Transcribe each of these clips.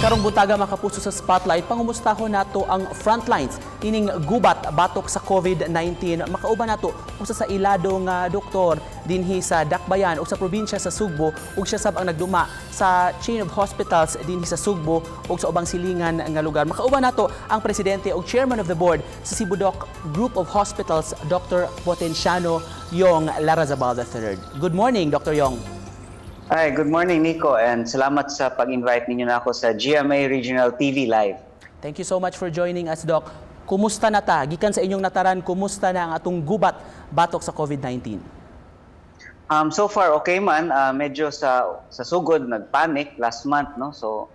Karong buntaga, mga kapuso, sa Spotlight, pangumustahon nato ang frontlines ining gubat batok sa COVID-19. Makauban nato usa sa ilado nga doktor dinhi sa Dakbayan o sa probinsya sa Sugbo ug siya sab ang nagduma sa chain of hospitals dinhi sa Sugbo ug sa ubang silingan nga lugar. Makauban nato ang presidente ug chairman of the board sa Cebudoc Group of Hospitals, Dr. Potenciano Yong Larrazabal III. Good morning, Dr. Yong. Hi, good morning, Nico, and salamat sa pag-invite ninyo na ako sa GMA Regional TV Live. Thank you so much for joining us, Doc. Kumusta na ta? Gikan sa inyong nataran, kumusta na ang atong gubat batok sa COVID-19? So far okay man, medyo sa sugod nagpanic last month, no? So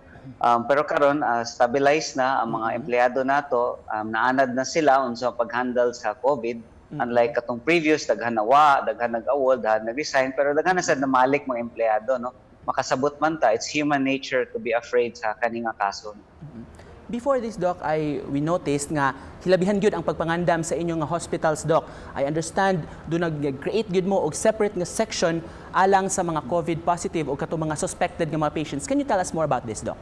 pero karon stabilized na ang mga empleyado nato, naanad na sila unsa pag-handle sa COVID. Unlike katong previous, daghan nawa, daghan nag-awol, daghan nag-resign, pero daghan na sad namalik mga empleyado, no? Makasabot man ta, it's human nature to be afraid sa kani nga kaso. Before this, Doc, I we noticed nga hilabihan gyud ang pagpangandam sa inyong nga hospitals, Doc. I understand do nag-create gyud mo og separate nga section alang sa mga COVID positive o katong mga suspected nga mga patients. Can you tell us more about this, Doc?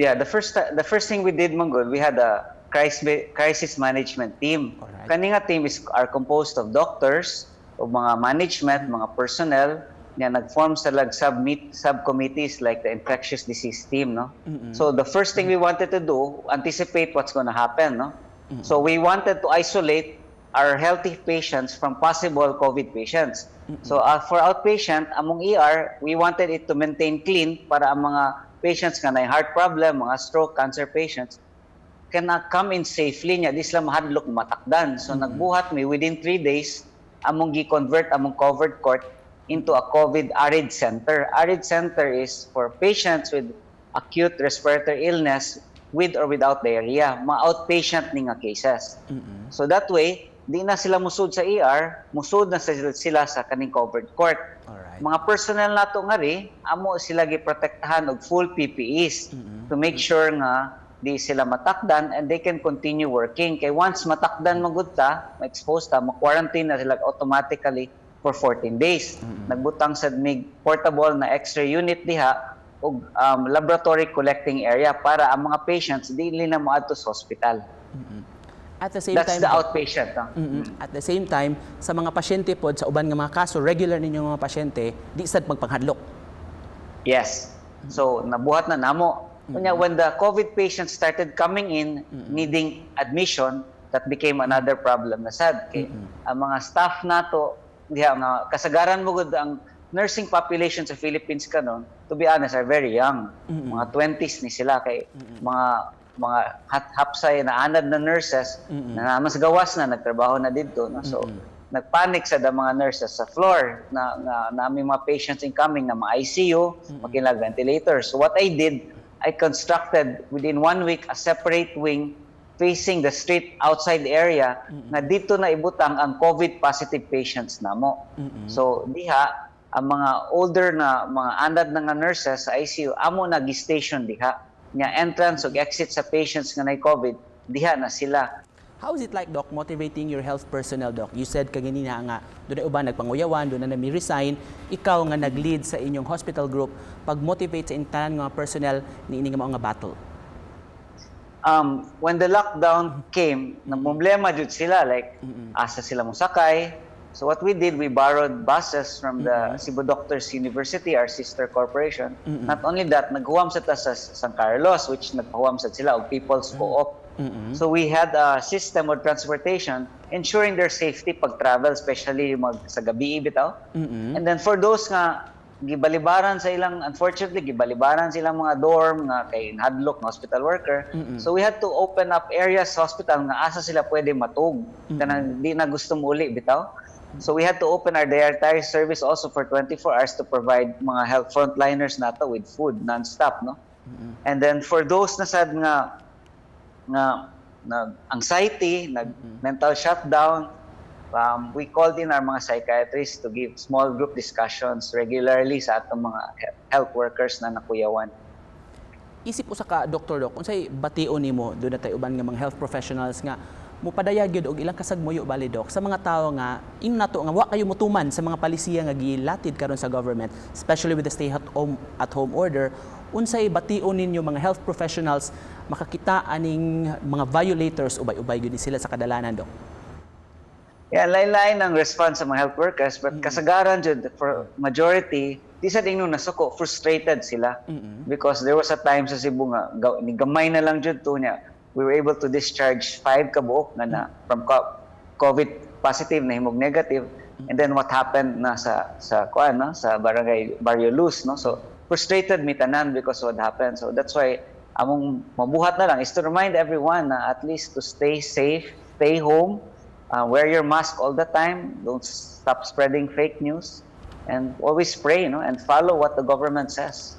Yeah, the first thing we did, man gud, we had a crisis management team. Kani nga team is are composed of doctors, of mga management, mga personnel, nga nag-form sa lag subcommittees like the infectious disease team, no? So the first thing we wanted to do, anticipate what's going to happen, no? So we wanted to isolate our healthy patients from possible COVID patients. So for outpatient, among ER, we wanted it to maintain clean para ang mga patients nga na heart problem, mga stroke, cancer patients, can come in safely nya di sila mahadlok matakdan. So nagbuhat mi within 3 days, among gi-convert among covered court into a COVID ARID center. ARID center is for patients with acute respiratory illness with or without diarrhea, mga outpatient ni nga cases. So that way, di na sila musud sa ER, musud na sila sa kaning covered court. Mga personnel nato nga ri, amo sila giprotektahan og full PPEs to make sure nga di sila matakdan and they can continue working. Kay once matakdan magud ta, ma-expose ta, ma-quarantine na sila automatically for 14 days. Nagbutang sad mig portable na x-ray unit diha ug laboratory collecting area para ang mga patients dili na moadto sa hospital. At the same That's time, the outpatient, no? At the same time, sa mga pasyente pod sa uban nga mga kaso, regular ninyo mga pasyente, di sad magpanghadlok. Yes. So, nabuhat na namo. Unya, when the COVID patients started coming in, needing admission, that became another problem na sad. Kay ang mga staff nato, diha nga kasagaran mo gud ang nursing population sa Philippines karon, to be honest, are very young. Mga 20s ni sila kay mga hapsay na anad na nurses na mas gawas na nagtrabaho na didto, no? So nagpanic sa mga nurses sa floor na namin mga patients incoming na mga ICU, makinag ventilator. So what I did, I constructed within one week a separate wing facing the street outside area na dito na ibutang ang COVID positive patients namo. So diha ang mga older na mga anad na nga nurses sa ICU amo na gi-station diha. Nya entrance ug exit sa patients nga nay COVID diha na sila. How is it like, Doc, motivating your health personnel, Doc? You said kaganina nga, doon na uban nagpanguyawan, doon na nami-resign. Ikaw nga nag-lead sa inyong hospital group, pag-motivate sa intanan nga personnel ni ini nga mao nga battle. When the lockdown came, nagproblema jud sila, like asa sila mosakay. So what we did, we borrowed buses from the Cebu Doctors University, our sister corporation. Not only that, naghuwam sa ta sa San Carlos, which nagpahuwam sa sila og People's Co-op. So we had a system of transportation ensuring their safety pag travel, especially mag sa gabi bitaw. And then for those nga gibalibaran sa ilang, unfortunately, gibalibaran sa ilang mga dorm nga kay hadlok nga hospital worker. So we had to open up areas sa hospital nga asa sila pwede matug. Kanang di na gusto muuli bitaw. So we had to open our dietary service also for 24 hours to provide mga health frontliners nato with food non-stop, no? And then for those na sad nga nag anxiety, nag mental shutdown, we called in our mga psychiatrists to give small group discussions regularly sa atong mga health workers na nakuyawan. Isip usa ka doktor, Doc, unsay bation nimo doon na tay uban nga mga health professionals nga Mupadayag gyud og ilang kasagmuyo bali, Dok, sa mga tawo nga ingnon nato nga wa kayo mutuman sa mga palisiya nga gilatid karon sa government, especially with the stay at home order. Unsay bation ninyo mga health professionals makakita aning mga violators, ubay-ubay gyud ni sila sa kadalanan, Dok? Yeah, lain-lain ang response sa mga health workers, but kasagaran jud, for majority, di sa ingnon nasuko, frustrated sila. Because there was a time sa Cebu nga ni gamay na lang jud to niya. We were able to discharge five kabuok nga na from COVID positive na himog negative. And then what happened na sa kuan, no, sa Barangay Barrio Luz, no? So frustrated mi tanan because of what happened. So that's why among mabuhat na lang is to remind everyone na at least to stay safe, stay home, wear your mask all the time, don't stop spreading fake news, and always pray, no, and follow what the government says.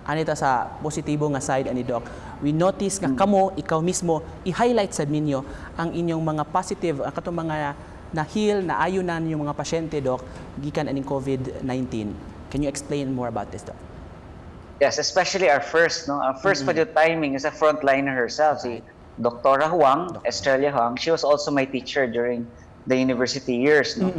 Anita sa positibo nga side ani, Doc, we notice nga kamo, ikaw mismo, i-highlight sa ninyo ang inyong mga positive, ang katong mga na-heal, na ayo na ninyong mga pasyente, Doc, gikan aning COVID-19. Can you explain more about this, Doc? Yes, especially our first, no? Our first mm timing is a frontliner herself, si Dr. Huang, Estrella Huang. She was also my teacher during the university years, no?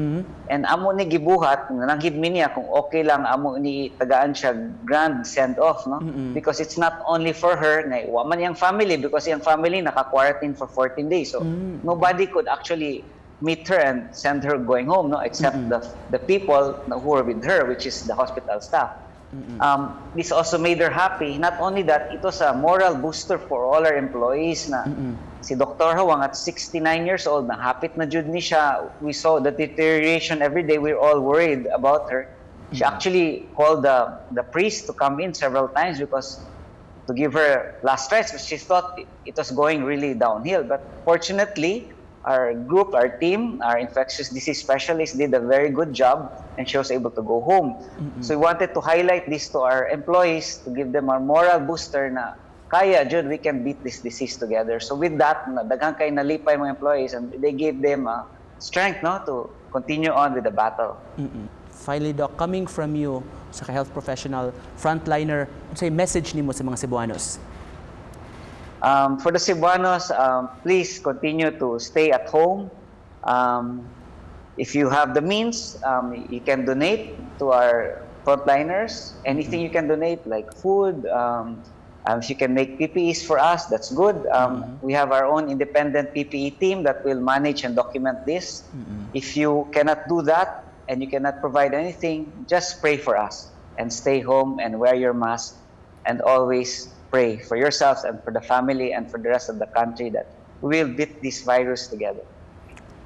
And amo ni gibuhat, nanghid mi niya kung okay lang amo ni tagaan siya grand send off, no? Because it's not only for her, nga wa man iyang family, because iyang family naka-quarantine for 14 days. So nobody could actually meet her and send her going home, no, except the people who were with her, which is the hospital staff. This also made her happy. Not only that, it was a moral booster for all our employees na si Dr. Huang at 69 years old, na hapit na jud ni siya. We saw the deterioration every day. We were all worried about her. She actually called the priest to come in several times because to give her last rites, but she thought it was going really downhill. But fortunately, our group, our team, our infectious disease specialists did a very good job and she was able to go home. So we wanted to highlight this to our employees to give them a moral booster na kaya, jud, we can beat this disease together. So with that, na daghan kay nalipay mga employees and they gave them strength, no, to continue on with the battle. Finally, Doc, coming from you, sa health professional, frontliner, unsay message nimo sa mga Cebuanos? For the Cebuanos, please continue to stay at home. If you have the means, you can donate to our frontliners. Anything you can donate, like food. If you can make PPEs for us, that's good. We have our own independent PPE team that will manage and document this. If you cannot do that and you cannot provide anything, just pray for us and stay home and wear your mask and always pray for yourselves and for the family and for the rest of the country that we will beat this virus together.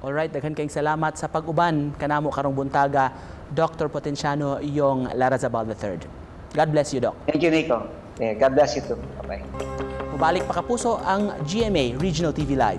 Alright, daghan kayong salamat sa pag-uban kanamo karong buntaga, Dr. Potenciano Yong Larazabal III. God bless you, Doc. Thank you, Nico. Yeah, God bless you too. Bye-bye. Mubalik pa, kapuso, ang GMA Regional TV Live.